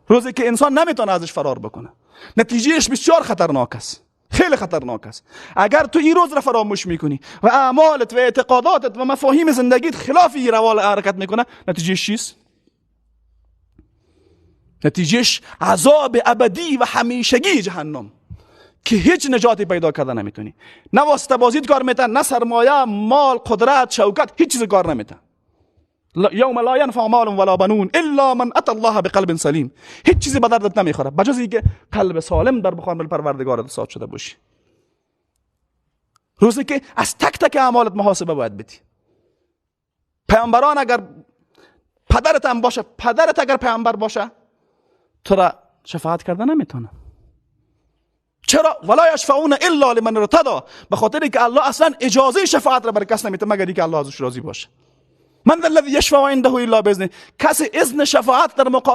روزی که انسان نمیتونه ازش فرار بکنه. نتیجهش بسیار خطرناک است، خیلی خطرناک است. اگر تو این روز را فراموش میکنی و اعمالت و اعتقاداتت و مفاهیم زندگیت خلاف این روال حرکت میکنه، نتیجهش چیست؟ نتیجهش عذاب ابدی و همیشگی جهنم که هیچ نجاتی پیدا کرده نمیتونی. نه واسطه بازیت کار میتن، نه سرمایه، مال، قدرت، شوکت، هیچ چیز کار نمیتن. یوم لا ینفع مال ولا بنون الا من اتى الله بقلب سلیم. هیچ چیزی به دردت نمیخوره بجز اینکه قلب سالم در مقابل پروردگارت ساز شده باشی. روزی که از تک تک اعمالت محاسبه باید بدی. پیامبران اگر پدرت هم باشه، پدرت اگر پیامبر باشه، تو را شفاعت کرده نمیتونه. چرا؟ ولا یشفعون الا لمن ارتضی، به خاطر که الله اصلا اجازه شفاعت را بر کس نمیده مگر اینکه الله ازش راضی باشه. من ذا الذی یشفع عنده الا باذنه، کسی اذن شفاعت در مقابل